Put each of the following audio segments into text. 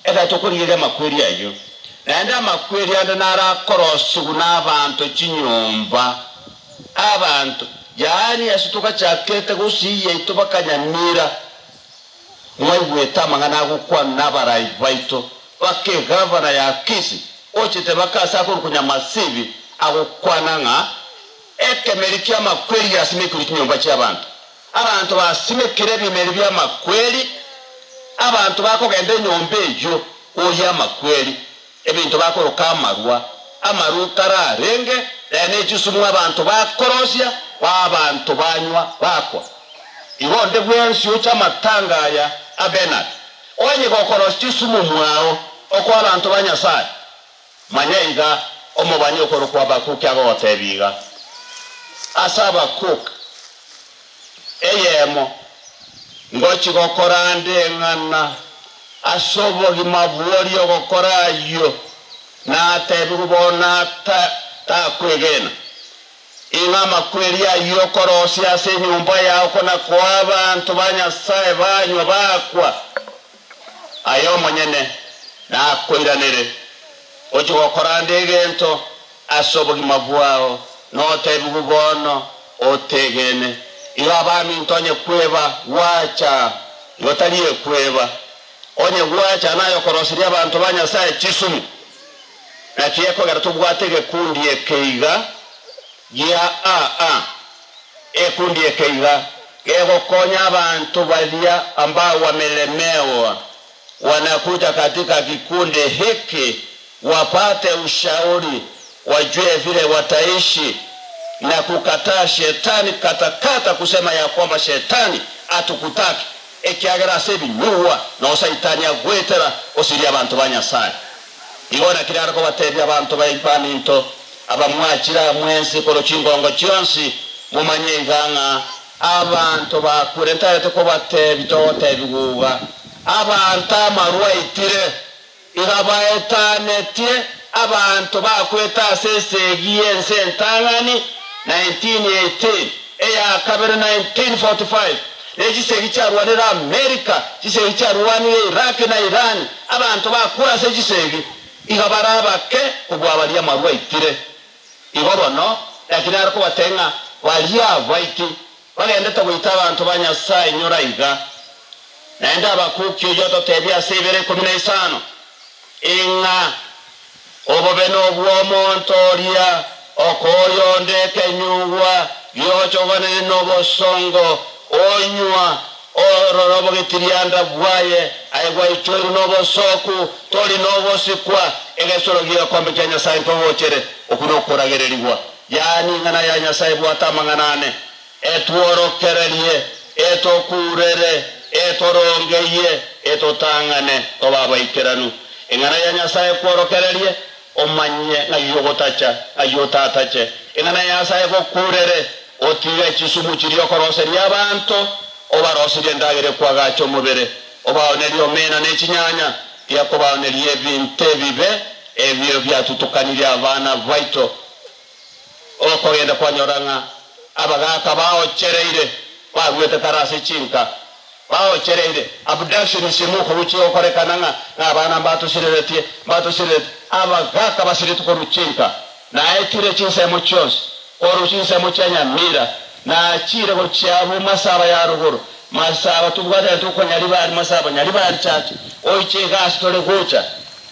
Ekero tokorigereria amakweri ayio, naende amakweri ande naro akorosigwa nabanto chinyomba, abanto, yaani ase togachakete gusii yaito bakanyamira, mwaigwete amang'ana agokwanwa nabarai baito, baka egavana ya Kisii ochete baka ase akorokwa Nyamasibi agokwana ng'a ekemeri ki'amakweri giasimekirwe chinyomba chi'abanto. Abanto basimekire ebimeri bi'amakweri, abanto bakogenda enyomba eyio koyia amakweri, ebinto bakoroka amarwa, amarwa kararenge, naende ne chisumu abanto bakorosia, ba abanto banywa bakwa. Igo onde bwensi oche amatanga aya a Bernard, onye gokorosia chisumu mwao okoa abanto ba Nyasae, Manya iga, omobani okorokwa Habakuki agogotebia iga, Ase Habakuki eyemo ngochia gokora ande eng'ana ase obogima bw'oria ogokora ayio, natebigwe bono takwegena. Ing'a amakweri ayio okorosia ase enyomba yao kona koa abanto ba Nyasae banywa bakwa, aye omonyene nakoiranere. Ochie gokora ande egento ase obogima bwao, notebigwe bono otegene. Igo abaminto onye kweba gwacha, igo tari ekweba. Onye gwacha naye okoroseria abanto ba Nyasae chisumu. Naki ekogera tobwate egekundi eke iga gia aa, ekundi eke iga gegokonya abanto baria ambao wamelemewa, wanakuja katika kikundi hiki wapate ushauri, wajue vile wataishi na kukataa shetani katakata, kusema ya kwamba shetani hatukutaki, ekiagera ase ebinyugwa nao Saitani agwetera osiria abanto ba Nyasae. Igo naki nare kobatebia abanto baminto, abamwachire aa mwensi korwa chingongo chionsi, momanye iga ng'a abanto bakure ntaete kobatebia togotebigwa iga, abanto amarwa aitire, iga baetanetie abanto bakwete ase esegi y'ense entang'ani, 1918, eya kabere, 1945, ne chisegi chiarwanire Amerika, chisegi chiarwanire Iraq na Iran, abanto bakure ase chisegi, iga bare abake kobua baria amarwa aitire. Igo bono, naki nare kobatebia ng'a baria abaiti bagendete goita abanto ba Nyasae inyora iga. Naende Habakuki oyio ototebia ase ibere ikomi na isano, ing'a obobe nobw'omonto oria okoyonda ekenyugwa giochoganire nobosongo, onywa orore obogetirianda bwaye, aye gwaichoirwe nobosooku, tori nogosikwa, egesoro gi'egekombe kia Nyasae nkogochere, okwo nokoragererigwa. Yaani ing'ana ya Nyasae ebwate amang'ana ane, etworokererie, etokuurere, etorongeyie, etotang'ane tobe abaikeranu. Eng'ana ya Nyasae ekworokererie, omanye ng'ai ogotacha, ng'ai otatache. Eng'ana ya Nyasae egokuurere, otige chisumu chiria okoroseria abanto, obaroserie endagera ekoagacha omobere, obaonerie omena ne chinyanya, tiakobaoneria ebinto ebibe ebio biatutukanirie abana baito. Okogenda kwanyora ng'a abagaaka baochereire baruete kare ase chinka, baochereire abductions mokoruchia gokorekana ng'a nabana mbatosireretie, mbatosireretie, abagaaka basiretwe korwa chinka. Naetire chinsemo chionsi, korwa chinsemo chia Nyamira, nachire gochia abwo Masaba ya rogoro, Masaba tobwatane tokonyaribari Masaba, Nyaribari Church, oiche egasi tore gocha.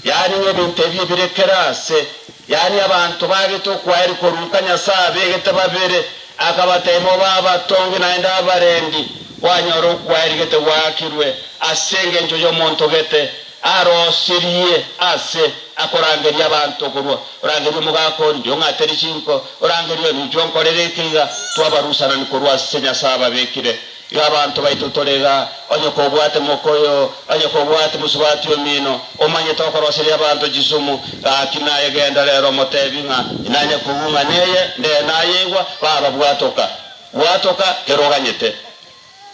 Yaani ng'ebinto ebi ebire kera ase, yaani abanto bagete okwaeri korwa Nyasae abegete babere, akabatebia mobe abatongi naende abarendi, kwanyora okwaeri gete gwaakirwe ase engencho y'omonto gete arosirie ase akorangeria abanto korwa, orangerie omogaka o inche ong'atere chinko, orangerie one inche onkorere eke iga, twabarusanani korwa ase Nyasae ababekire. Iga abanto baito tore iga, onye kobwate mokoyo, onye kobwate mosubati omino, omanyete okoroseria abanto chisumu, gaki naye genda rero omotebi ng'a inanye kogung'a neye, ndee nayeigwa, baba bwatoka, bwatoka kero oganyete.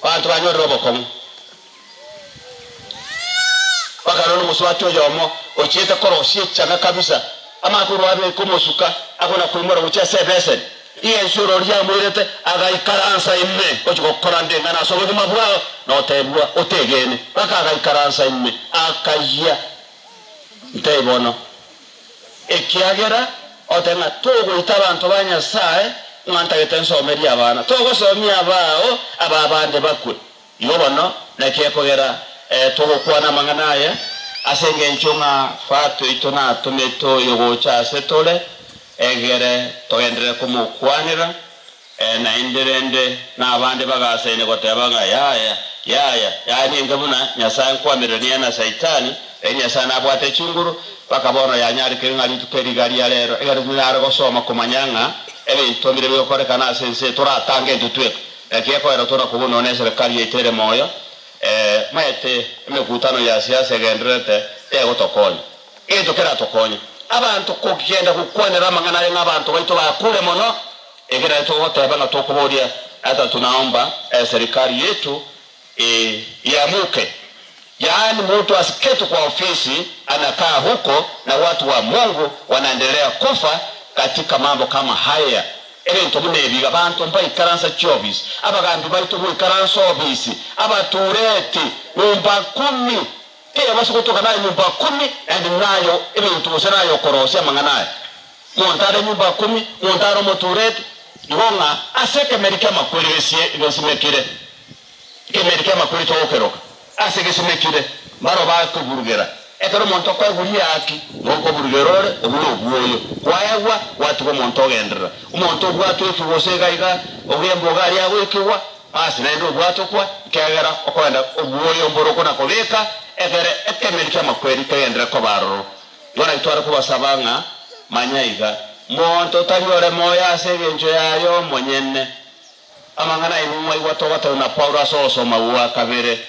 Abanto banyorire obokong'u. Bakarora omosubati oyomo ochiete korosia echang'a kabisa, amagoro abeke omosuka, akona koimora gochia ase ebeseni. Yeso ore oria amoirete agaikaransa ime gochia gokora ndeng'ana ase obogima bwao, na otebigwa otegene. Mpaka agaikaransa ime, akayia. Ntebie bono, ekiagera oteba ng'a togoita abanto ba Nyasae, ng'a ntagete nsomerie abana, togosomia abao aba abande bakwe. Igo bono naki ekogera togokwana amang'ana aya, ase engencho ng'a Tata oito natomete oyo gocha ase tore, egere togenderere komokwanera, naende rende nabande bagasaina goteba ng'a yaya, yaya, yaya ninke buna Nyasae nkoamererania na Saitani, erio Nyasae nabwate chinguru, mpaka bono yanyarekire ng'a rituko eri iga ria rero, egere tonyare gosoma komanya ng'a ebinto mbire bigokorekana ase ense toratange intwe tweka. Naki ekoera tona kobua nonya neserekari yaito ere moyo, maete emekutano ya siasa egendererete tegotokonya. Egento keratokonye abanto kogenda gokwanera amang'ana aye ng'a abanto baito bakure mono, ekero naye togoteba ng'a tokoboria hata tunaomba serikali yetu iamuke, yaani mutu asiketi kwa ofisi anakaa huko na watu wa Mungu wanaendelea kufa katika mambo kama haya. Ebinto buna ebi iga abanto mbaikaransa chiobisi, abagambi baito goikaransa obisi, abatureti, nyumba kumi, tebasa gotoka naye nyumba kumi, naende naye ebinto gose naye okorosia amang'ana aya. Monto are nyumba kumi, monto are omotureti, igo ng'a ase ekemeri ki'amakweri gesie gesimekire, ekemeri ki'amakweri togokeroka, ase gesimekire, mbaro bakoburugera. Ekero omonto okoegwa riaaki, nigo okoburugera ore obwo nobwoyo. Kwaegwa, gwatiga omonto ogenderera. Omonto obwatwe ekigwa gose iga iga, ogemba iga aria agoikigwa, basi naende obwatokwa, ekiagera okoenda obwoyo mboro okona kobeka, egere ekemeri ki'amakweri kegenderere koba aroro. Igo naki tware kobasaba ng'a, Manya iga, monto tari ore moyo ase engencho yaye omonyene. Amang'ana aino mwaigwa togotebiwa na Paulo ase ogosoma gwa kabere,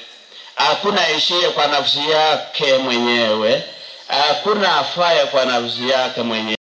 Hakuna aishiye kwa nafsi yake mwenyewe, hakuna afaye kwa nafsi yake mwenyewe.